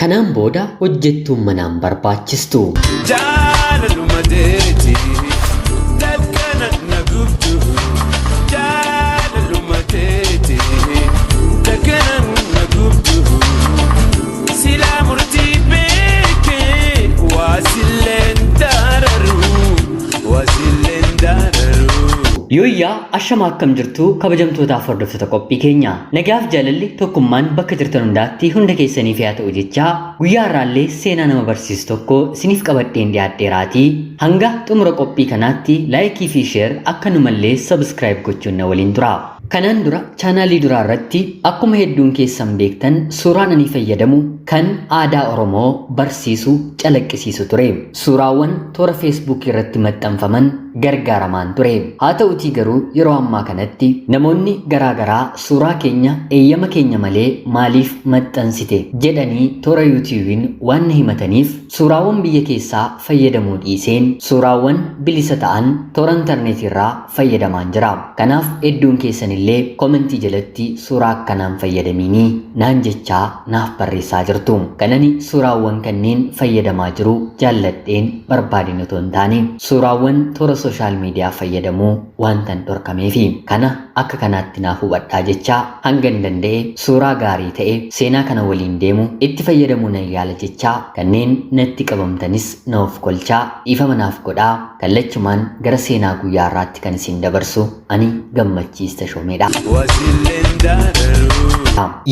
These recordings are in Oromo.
Kanaan booda hojjettuun manaan barbaachistu. Jaalaluma teeti daggana na gubdu, jaalaluma teeti daggana na gubdu, silaa murtii beekee waa silleen daararu, waa silleen daararu. Yooyyaa, ashama, akkam jirtu kabajamtootaaf hordoftoota qophii keenya? Nagaaf jaalalli tokkummaan bakka jirtan hundaatti hunda keessaniif haa ta'u jechaa, guyyaa har'aallee seenaa nama barsiisu tokko isiniif qabadheen dhiyaadheeraatii hanga xumura qophii kanaatti like fi share akkanumallee subscribe gochuun na waliin tura. Kanaan dura chaanaalii duraa irratti akkuma hedduun keessan beektan suuraan ani fayyadamu kan aadaa Oromoo barsiisu calaqqisiisu ture. Suuraawwan toora Feesbuukii irratti maxxanfaman gargaaramaan ture. Haa ta'utii garuu yeroo ammaa kanatti namoonni garaagaraa suuraa keenya eeyyama keenya malee maaliif maxxansite jedhanii toora yuutiyuubiin waan na himataniif, suuraawwan biyya keessaa fayyadamuu dhiiseen suuraawwan bilisa ta'an toora intarneetii irraa fayyadamaan jira. Kanaaf hedduun keessanillee comment jalatti suuraa akkanaan fayyadamiinii naan jechaa naaf barreessaa jirtu. Kanani suuraawwan kanneen fayyadamaa jiru jaalladheen barbaadin otoo hin taane, suuraawwan toora social media fayyadamuu waantan dhorkameefi. Kana akka kanaatti naaf hubadhaa jechaa, hangan danda'e suuraa gaarii ta'e seenaa kana waliin deemu itti fayyadamuu nan yaala jechaa, kanneen natti qabamtanis na of kolchaa, dhiifama naaf godhaa. Kallachumaan gara seenaa guyyaa har'aatti kan isin dabarsu ani Gammachiis Tashoomeedha. Waa silleen daararu.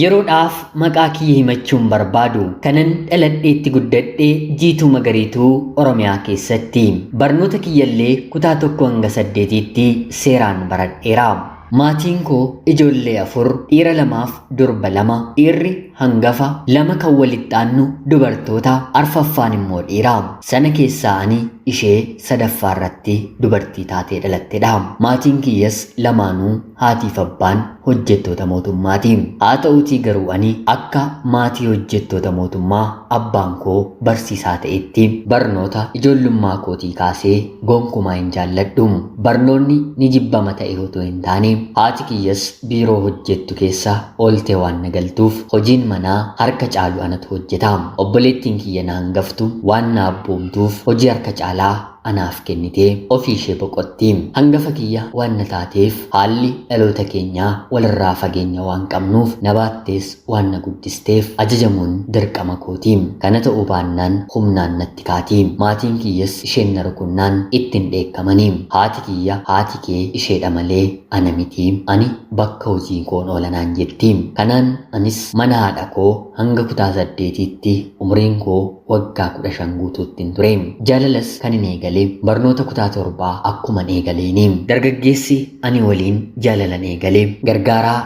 Yeroodhaaf maqaa kiyya himachuun barbaadu. Kanan dhaladheetti guddadhe Jiituu Magariituu Oromiyaa keessatti. Barnoota kiyyallee kutaa 1 hanga 8tti seeraan baradheera. Maatiin koo ijoollee 4, dhiira 2f durba 2, dhiirri hangafa, 2 kan walitti aannu dubartoota, arfaffaan immoo dhiira. Sana keessaa ani ishee sadaffaa irratti dubartii taatee dhalattedha. Maatiin kiyyas lamaanuu haatiif abbaan hojjettoota mootummaati. Haa ta'uutii garuu ani akka maatii hojjettoota mootummaa abbaan koo barsiisaa ta'etti barnoota ijoollummaa kootii kaasee gonkumaa hin jaalladhu. Barnoonni ni jibbama ta'e otoo hin taane, haati kiyyas biiroo hojjettu keessa ooltee waan na galtuuf hojiin manaa harka caalu anatu hojjeta. Obboleettiin kiyya na hangaftu waan na abboomtuuf hojii harka caalaa anaaf kennitee ofii ishee boqotti. Hangafa kiyya waan na taateef, haalli dhaloota keenyaa walirraa fageenya waan qabnuuf, na baattees waan na guddisteef ajajamuun dirqama kooti. Kana ta'uu baannaan humnaan natti kaati. Maatiin kiyyas isheen na rukunnaan itti hin dheekkamani. Haati kiyya haati kee isheedha malee ana miti. Ani bakka hojii koon oola naan jetti. Kanaan anis mana haadha koo hanga kutaa 8tti umriin koo waggaa 15 guutuuttin ture. Jaalalas kanin eegale barnoota kutaa 7 akkuman eegaleeni. Dargaggeessi ani waliin jaalalan eegale gargaaraa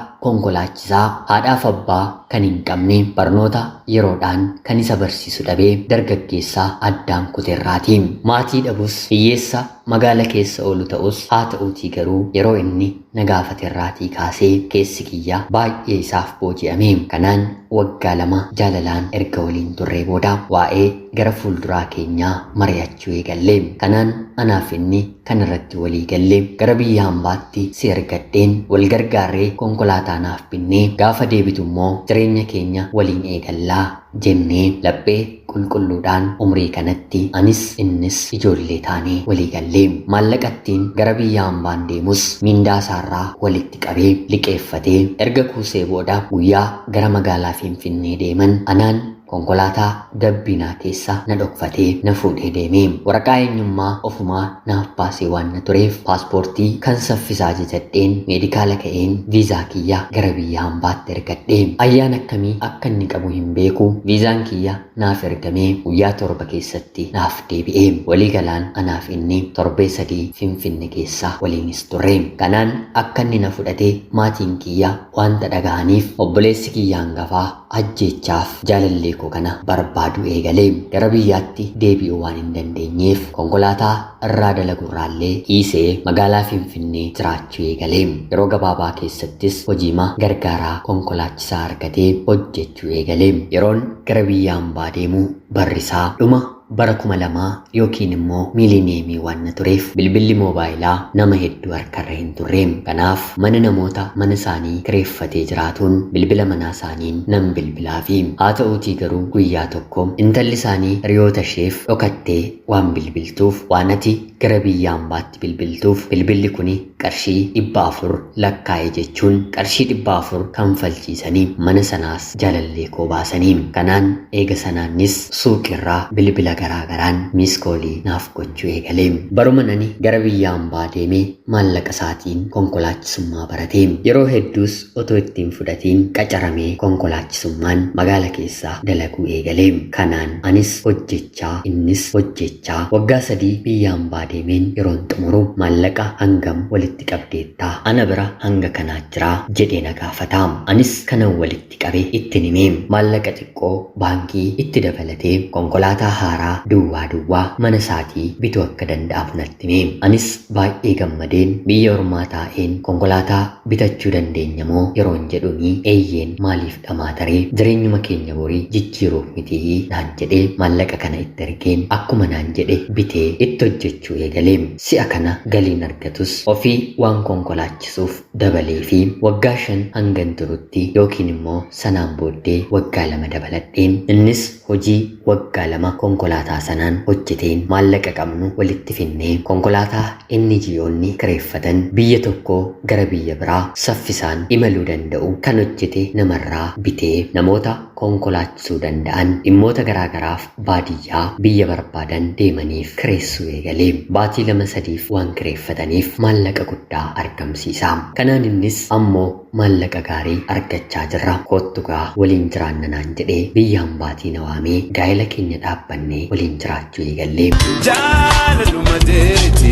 konkolaachisaa haadhaaf abbaa kan hin qabne, barnoota yeroodhaan kan isa barsiisu dhabee dargaggeessa addaan kuterraati. Maatii dhabus, hiyyeessa magaala keessa oolu ta'us, haa ta'uutii garuu yeroo inni na gaafaterraatii kaasee keessi kiyya baay'ee isaaf booji'ame. Kanaan waggaa 2 jaalalaan erga waliin turree booda waa'ee gara fuulduraa keenyaa mari'achuu eegalle. Kanaan anaaf inni kan irratti walii galle, gara biyya hambaatti si ergadheen wal gargaarree konkolaataa naaf binnee gaafa deebitu immoo jireenya keenya waliin eegallaa jennee laphee qulqulluudhaan umrii kanatti anis innis ijoollee taanee walii galle. Maallaqa ittiin gara biyya hambaan deemus mindaa isaarraa walitti qabee liqeeffatee erga kuusee booda guyyaa gara magaalaa Finfinnee deeman anaan konkolaataa gabbiinaa keessa na dhokfatee na fuudhee deeme. Waraqaa eenyummaa ofumaa naaf baasee waan na tureef paaspoortii kan saffisaa ajajadheen meedikaala ka'een viizaa kiyya gara biyya hambaatti ergadhe. Ayyaana akkamii akka inni qabu hin beeku, viizaan kiyya naaf ergamee guyyaa 7 keessatti naaf deebi'e. Walii galaan anaaf inni torbee 3 Finfinne keessa waliinis turre. Kanaan akka inni na fudhate maatiin kiyya wanta dhagahaniif obboleessi kiyya hangafaa ajjeechaaf jaalallee koo kana barbaaduu eegale. Gara biyyaatti deebi'uu waan hin dandeenyeef konkolaataa irraa dalagurraallee dhiisee magaalaa Finfinnee jiraachuu eegale. Yeroo gabaabaa keessattis hojiima gargaaraa konkolaachisaa argatee hojjechuu eegale. Yeroon gara biyya hambaa deemu barrisaa dhuma Bara 2000 yookiin immoo miilineemii waan tureef bilbilli moobaayilaa nama hedduu harkarra hin turre. Kanaaf mana namoota mana isaanii kireeffatee jiraatuun bilbila manaa isaaniin nan bilbilaafi. Haa ta'uutii garuu guyyaa tokko intalli isaanii hiriyoota isheef dhokattee waan bilbiltuuf, waan ati gara biyya hambaatti bilbiltuuf bilbilli kuni qarshii 400 lakkaa'e jechuun qarshii 400 kanfalchiisanii mana sanaas jaalallee koo baasanii. Kanaan eega sanaanis suuqirraa bilbila garaagaraan miiskoolii naaf gochuu eegale. Baruma nani gara biyya hambaa deemee maallaqa isaatiin konkolaachisummaa barate. Yeroo hedduus otoo ittiin fudhatiin qacaramee konkolaachisummaan magaala keessaa dalaguu eegale. Kanaan anis hojjechaa innis hojjechaa waggaa 3 biyya hambaa deemeen yeroon xumuru maallaqa hangam walitti qabdeettaa, ana bira hanga kanaa jiraa jedhee na gaafata. Anis kanan walitti qabe ittiin himee maallaqa xiqqoo baankii itti dabalatee konkolaataa haaraa duwwaa duwwaa mana isaatii bituu akka danda'amu natti hime. Anis baay'ee gammadeen biyya ormaa taa'een konkolaataa bitachuu dandeenya moo yeroon jedhuuni, eeyyeen maaliif dhamaa taree, jireenyuma keenya borii jijjiiruuf mitii naan jedhee maallaqa kana itti ergeen akkuma naan jedhe bitee itti hojjechuu eegalee. Si'a kana galiin argatus ofii waan konkolaachisuuf dabalee fi waggaa 5 hangan turutti yookiin immoo sanaan booddee waggaa 2 dabaladheen innis hojii waggaa 2 konkolaataa sanaan hojjeteen maallaqa qabnu walitti finnee konkolaataa NGO'nni kireeffatan biyya tokkoo gara biyya biraa saffisaan imaluu danda'u kan hojjete namarraa bitee namoota konkolaachisuu danda'an dhimmoota garaagaraaf baadiyyaa biyya barbaadan deemaniif kireessuu eegalee. Baatii 2-3 waan kireeffataniif maallaqa guddaa argamsiisa. Kanaan innis ammoo maallaqa gaarii argachaa jirra, koottu gaa waliin jiraanna naan jedhee biyya hambaatii na waamee gaa'ela keenya dhaabbannee waliin jiraachuu eegallee. Jaalaluma teeti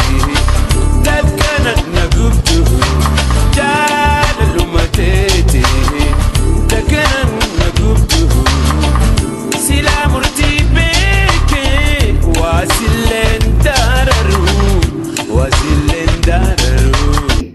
takkana na gubdu, jaalaluma teeti takkana na gubdu, silaa murtii beekee waa silleen daararu, waa silleen daararu.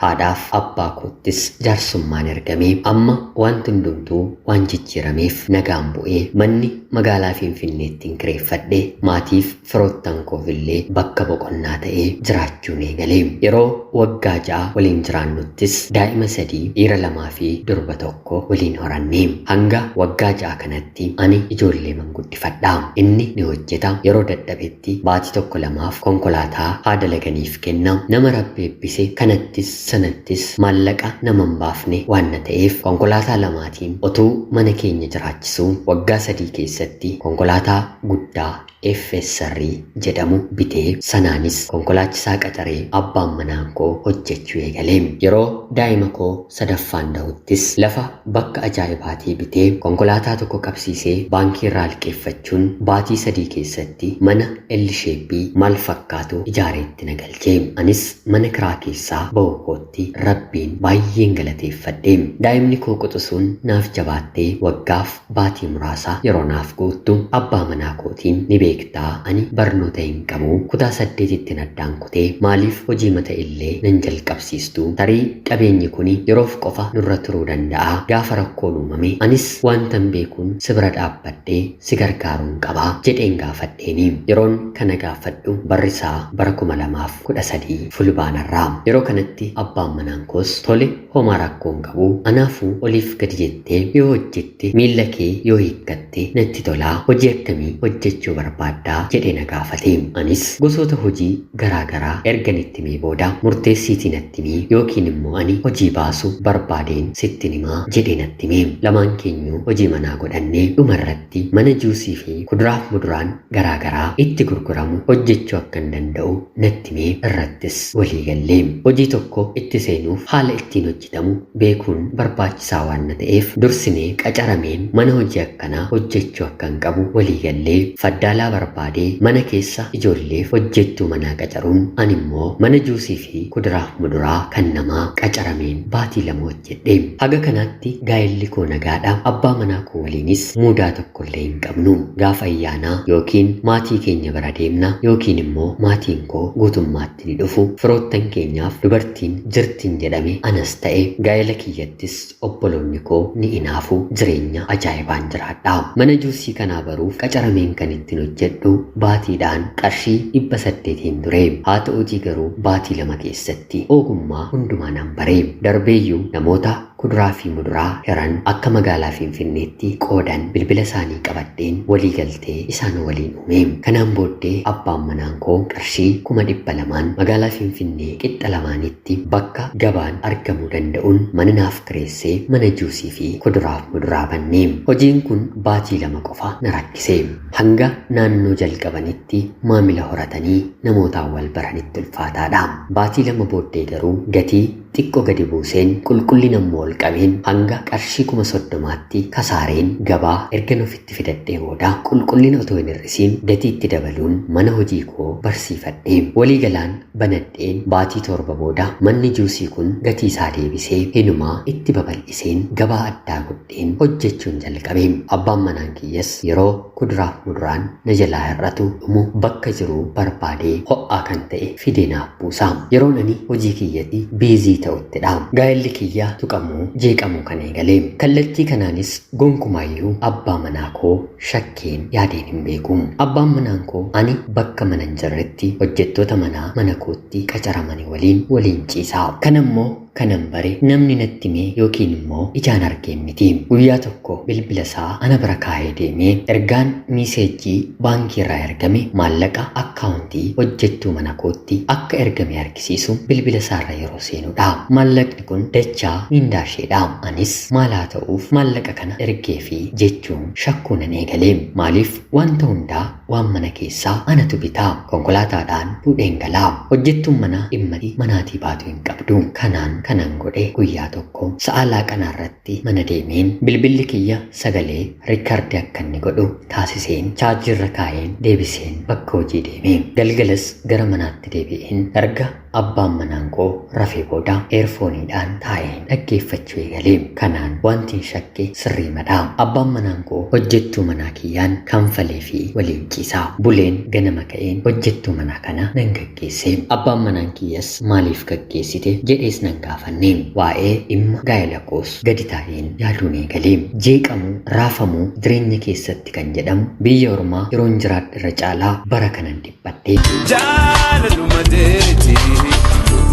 Haadhaaf abbaa koottis jaarsummaan ergamee amma wanti hundumtuu waan jijjiirameef nagaan bu'ee manni magaalaa Finfinneettiin kireeffadhe maatiif firoottan koofillee bakka boqonnaa ta'ee jiraachuun eegalee. Yeroo waggaa 6 waliin jiraannuttis daa'ima 3, dhiira 2 fi durba 1 waliin horanne. Hanga waggaa 6 kanatti ani ijoollee manguddifadha. Inni ni hojjeta, yeroo dadhabetti baatii 1-2 konkolaataa haa dalaganiif kenna. Nama rabbi eebbise kanattis sanattis maallaqa nama hin baafne waan na ta'eef konkolaataa lamaatiin otuu mana keenya jiraachisuu waggaa 3 keessatti konkolaataa guddaa FSR jedhamu bitee sanaanis konkolaachisaa qacaree abbaan manaa koo hojjechuu eegalee. Yeroo daa'ima koo sadaffaan da'uttis lafa bakka ajaa'ibaatii bitee konkolaataa tokko qabsiisee baankii irraa liqeeffachuun baatii 3 keessatti mana L-sheeppii maal fakkaatu ijaareetti na galchee. Anis mana kiraa keessaa ba'uu kootti rabbiin baay'een galateeffadhe. Daa'imni koo quxisuun naaf jabaattee waggaaf baatii muraasa yeroo naaf guuttu abbaa manaa kootiin ni beektaa, ani barnoota hin qabu, kutaa 8tti addaan kutee maaliif hojii mata illee nan jalqabsiistu, tarii qabeenyi kuni yeroof qofa nurra turuu danda'a, gaafa rakkoon uumame anis wantan beekuun si bira dhaabbadhee si gargaaruun qabaa jedheen gaafadheeni. Yeroon kana gaafadhu barri isaa bara 2013 fulbaanarraa. Yeroo kanatti abbaan manaan koos tole, homaa rakkoon qabu, anaafuu oliif gadi jettee yoo hojjette miilla kee yoo hiikkatte natti tolaa, hojii akkamii hojjechuu barbaaddaa jedhee na gaafate. Anis gosoota hojii garaagaraa ergan itti himee booda murteessiitii natti himii yookiin immoo ani hojii baasu barbaadeen sittin himaa jedhee natti hime. Lamaan keenyuu hojii manaa godhannee dhumarratti mana juusii fi kuduraaf muduraan garaagaraa itti gurguramu hojjechuu akkan danda'u natti himee irrattis walii gallee. Hojii tokko itti seenuuf haala ittiin hojjetamu beekuun barbaachisaa waan na ta'eef dursinee qacarameen mana hojii akkanaa hojjechuu akkan qabu walii gallee faddaalaa barbaadee mana keessa ijoolleef hojjettuu manaa qacaruun ani immoo mana juusii fi kuduraaf muduraa kan namaa qacarameen baatii 2 hojjedhe. Haga kanaatti gaa'elli koo nagaadha. Abbaa manaa koo waliinis muudaa tokkollee hin qabnu. Gaafa ayyaanaa yookiin maatii keenya bira deemna yookiin immoo maatiin koo guutummaatti ni dhufu. Firoottan keenyaaf dubartiin jirti Natti jedhame anas ta'e gaa'ela kiyyattis obboloonni koo ni inaafu. Jireenya ajaa'ibaan jiraadha. Mana juusii kanaa baruuf qacarameen kan ittiin hojjedhu baatiidhaan qarshii 800 ture. Haa ta'uutii garuu baatii 2 keessatti ogummaa hundumaa nan bare. Darbeeyyuu namoota kuduraa fi muduraa hiran akka magaalaa Finfinneetti qoodan bilbila isaanii qabadheen walii galtee isaan waliin uume. Kanaan booddee abbaan manaan koo qarshii 200,000 magaalaa Finfinnee qixxa lamaanitti bakka gabaan argamuu danda'uun mana naaf kireessee mana juusii fi kuduraa fi muduraa banne. Hojiin kun baatii 2 qofa na rakkise. Hanga naannoo jalqabanitti maamila horatanii namootaan wal baranitti ulfaataadha. Baatii 2 booddee garuu gatii xiqqoo gadi buuseen qulqullina immoo ol qabeen hanga qarshii 30,000tti kasaareen gabaa ergan ofitti fidadhee booda qulqullina otoo hin hir'isiin gatii itti dabaluun mana hojii koo barsiifadhe. Waliigalaan banadheen baatii 7 booda manni juusii kun gatii isaa deebisee hinumaa itti babal'iseen gabaa addaa godheen hojjechuun jalqabe. Abbaan manaan kiyyas yeroo kuduraaf muduraan na jalaa hir'atu dhumu bakka jiru barbaadee ho'aa kan ta'e fidee naaf buusa. Yeroon ani hojii kiyyatti biizii ta'uttidha. Gaa'elli kiyya tuqamuu jeeqamuu kan eegale. Kallattii kanaanis gonkumaayyuu abbaa manaa koo shakkeen yaadeen hin beeku. Abbaan manaan koo ani bakka mana hin jirretti hojjettoota manaa mana kootti qacaramanii waliin ciisa. Kanammoo kanan bare namni natti hime yookiin immoo ijaan argeen miti. Guyyaa tokko bilbila isaa ana bira kaa'ee deemee ergaan miiseejjii baankii irraa ergame maallaqa akkaawuntii hojjettuu mana kootti akka ergame argisiisu bilbila isaarra yeroo seenudha. Maallaqni kun dachaa mindaa isheedha. Anis maal haa ta'uuf maallaqa kana ergee fi jechuun shakkuu nan eegale. Maaliif wanta hundaa waan mana keessaa anatu bitaa. Konkolaataadhaan fuudheen galaa. Hojjettuun manaa dhimma manaatii baatu hin qabdu. Kanaan kanan godhe guyyaa tokko sa'a laaqanaa irratti mana deemeen bilbilli kiyya sagalee riikardii akka inni godhu taasiseen chaarjiirra kaa'een deebiseen bakka hojii deeme. Galgalas gara manaatti deebi'een erga abbaan manaan koo rafee booda eerfooniidhaan taa'een dhaggeeffachuu eegale. Kanaan wanti hin shakke sirrii madha. Abbaan manaan koo hojjettuu manaa kiyyaan kanfalee fi waliin ciisa. Buleen ganama ka'een hojjettuu manaa kana nan gaggeesse. Abbaan manaan kiyyas maaliif gaggeessite jedhees nan gaafanne. Waa'ee dhimma gaa'ela koos gadi taa'een yaaduun eegale. Jeeqamuu, raafamuu jireenya keessatti kan jedhamu biyya ormaa yeroon jiraadhu irra caalaa bara kanan dhiphadhe. Jaalaluma teeti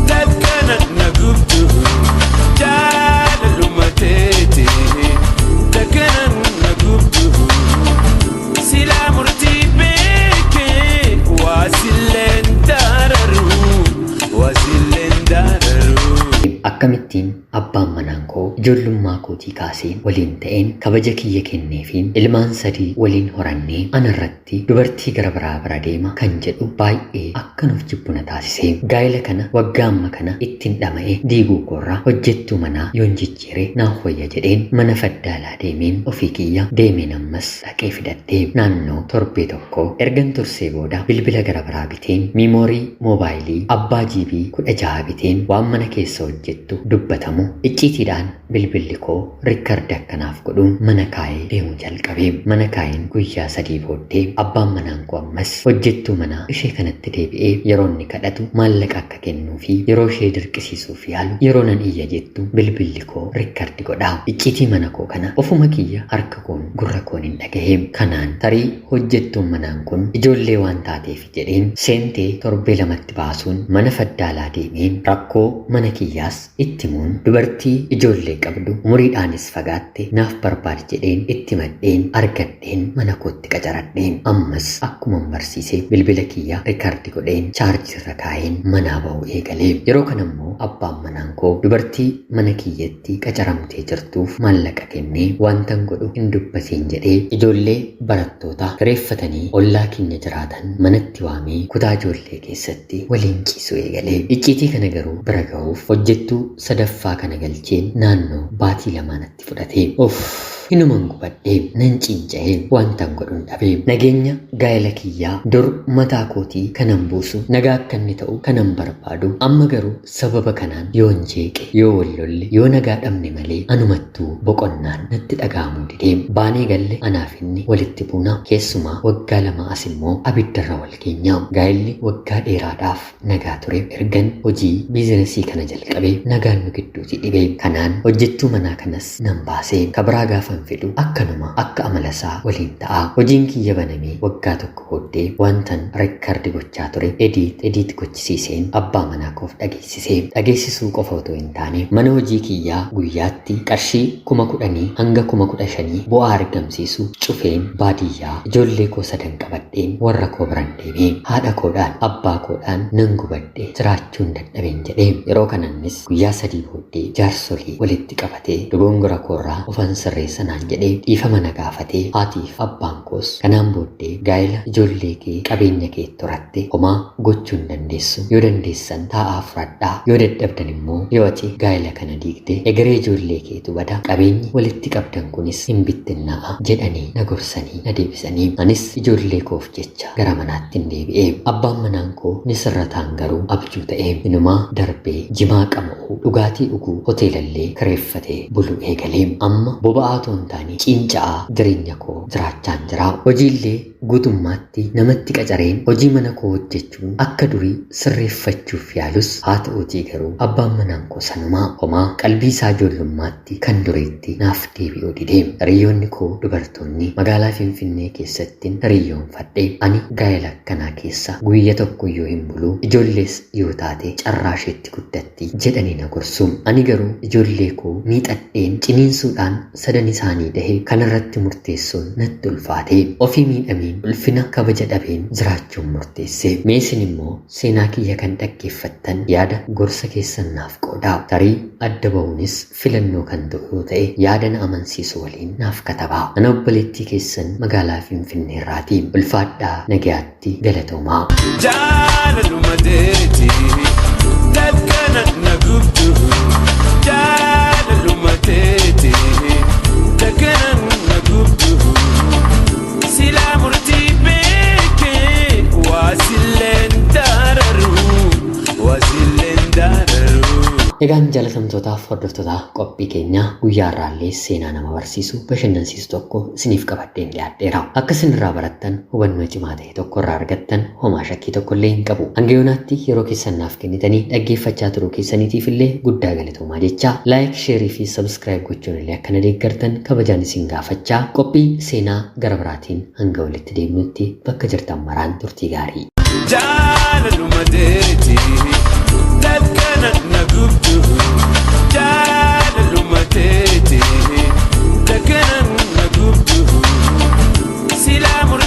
dakkana na gubdu. Jaalaluma teeti dakkana na gubdu. Silaa murtii beekee waa silleen daararu waa silleen daararu. Akkamittiin abbaan manaan koo ijoollummaa kootii kaasee waliin ta'een kabaja kiyya kennee fi ilmaan 3 waliin horannee anarratti dubartii gara biraa bira deema kan jedhu baay'ee akka nuuf jibbu na taasise. Gaa'ela kana waggaa amma kana ittiin dhama'e diiguu koorraa hojjettuu manaa yoon jijjiire naaf wayya jedheen mana faddaalaa deemeen ofii kiyya deemeen ammas dhaqee fidadhee naannoo torbee tokko ergan tursee booda bilbila gara biraa biteen miimoorii moobaayilii abbaa GB 16 biteen waan mana keessa hojjettu dubbatamu icciitiidhaan bilbilli koo riikardii akkanaaf godhuun mana kaa'ee deemuu jalqabe. Mana kaa'een guyyaa 3 booddee abbaan manaan koo ammas hojjettuu manaa ishee kanatti deebi'ee yeroo inni kadhatu maallaqa akka kennuu fi yeroo ishee dirqisiisuuf yaalu yeroo nan iyya jettu bilbilli koo riikardii godha. Icciitii mana koo kana ofuma kiyya harka koon gurra koon hin dhagahe. Kanaan tarii hojjettuun manaan kun ijoollee waan taateef jedheen seentee torbee 2tti baasuun mana faddaalaa deemeen rakkoo mana kiyyaas itti himuun dubartii ijoollee qabdu umuriidhaanis fagaatte naaf barbaadi jedheen itti madheen argadheen mana kootti qacaradheen. Ammas akkuman barsiise bilbila kiyya riikardii godheen chaarjiirra kaa'een manaa ba'uu eegale. Yeroo kana immoo abbaan manaan koo dubartii mana kiyyatti qacaramtee jirtuuf maallaqa kennee wantan godhu hin dubbatiin jedhee ijoollee barattoota kireeffatanii ollaa keenya jiraatan manatti waamee kutaa ijoollee keessatti waliin ciisuu eegale. Icciitii kana garuu bira ga'uuf hojjettuu sadaffaa kana galcheen naannoo baatii 2 natti fudhate. Uff! Hinuman gubadhee nan cinca'ee wantan godhuun dhabe. Nageenya gaa'ela kiyyaa dur mataa kootii kanan buusu, nagaa akka inni ta'u kanan barbaadu, amma garuu sababa kanaan yoon jeeqe, yoo wal lolle, yoo nagaa dhabne malee anumattuu boqonnaan natti dhaga'amuu didee. Baanee galle anaaf inni walitti buuna. Keessumaa waggaa 2 as immoo abiddarra wal keenya. Gaa'elli waggaa dheeraadhaaf nagaa ture. Ergan hojii biizinasii kana jalqabee nagaan nu gidduuti dhibe. Kanaan hojjettuu manaa kanas nan baase. Kabiraa gaafan fedhu akkanuma akka amala isaa waliin ta'a. Hojiin kiyya banamee waggaa 1 booddee wantan reekkardi gochaa ture ediit ediit gochisiiseen abbaa manaa koof dhageessise. Dhageessisuu qofa otoo hin taane mana hojii kiyyaa guyyaatti qarshii 10,000 hanga 15,000 bu'aa argamsiisu cufeen baadiyyaa ijoollee koo sadan qabadheen warra koo biran deeme. Haadha koodhaan abbaa koodhaan nan gubadhe, jiraachuun dadhabeen jedhee. Yeroo kanannis guyyaa 3 booddee jaarsolii walitti qabatee dogongora koorraa ofan sirreessa naan jedhee dhiifama na gaafatee. Haatiif abbaan koos kanaan booddee gaa'ela ijoollee kee qabeenya kee toratte homaa gochuu hin dandeessu, yoo dandeessan taa'aa fudhadhaa, yoo dadhabdan immoo yoo ati gaa'ela kana diigde egeree ijoollee keetu bada, qabeenyi walitti qabdan kunis hin bittinnaa'a jedhanii na gorsanii na deebisanii. Anis ijoollee koof jecha gara manaatti hin deebi'e. Abbaan manaan koo ni sirrataan garuu abjuu ta'e. Inumaa darbee jimaa qama'uu, dhugaatii dhuguu, hoteelallee kireeffatee buluu eegalee. Amma boba'aa otoo hin taane ciinca'aa jireenya koo jiraachaan jira. Hojiillee guutummaatti namatti qacareen hojii mana koo hojjechuun akka durii sirreeffachuuf yaalus, haa ta'uutii garuu abbaan manaan koo sanumaa homaa qalbii isaa ijoollummaatti kan duriitti naaf deebi'uu dide. Hiriyoonni koo dubartoonni magaalaa Finfinnee keessattiin hiriyyoonfadhe ani gaa'ela akkanaa keessa guyya tokko iyyuu hin bulu, ijoollees yoo taate carraa isheetti guddatti jedhanii na gorsu. Ani garuu ijoollee koo miixadheen ciniinsuudhaan sadan isaanii dahe kanarratti murteessuun natti ulfaate. Ofii miidhameen ulfina kabaja dhabeen jiraachuun murteesse. Mee isin immoo seenaa kiyya kan dhaggeeffattan yaada gorsa keessan naaf qoodaa. Tarii adda ba'uunis filannoo kan ta'u yoo ta'e yaada na amansiisu waliin naaf katabaa. Ana obboleettii keessan magaalaa Finfinnee irraati. Ulfaadhaa, nagayaatti, galatoomaa. Jaalaluma teeti takkana na gubdu, jaalaluma teeti takkana na gubdu, silaa murtii beekee waa silleen daararu, waa silleen daararu. Egaan jaalatamtootaaf hordoftoota qophii keenyaa, guyyaa irraallee seenaa nama barsiisu bashannansiisu tokko isiniif qabadheen dhiyaadheera. Akka isin irraa barattan, hubannoo cimaa ta'e tokko irraa argattan homaa shakkii tokko illee hin qabu. Hanga yoonaatti yeroo keessan naaf kennitanii dhaggeeffachaa turuu keessaniitiif illee guddaa galatoomaa jecha, like, share fi subscribe gochuun illee akka na deeggartan kabajaan isin gaafachaa, qophii seenaa gara biraatiin hanga walitti deebinutti bakka jirtan maraan turtii gaarii. Jaalaluma teeti takkana na gubdu, jaalaluma teeti takkana na gubdu, silaa murtii.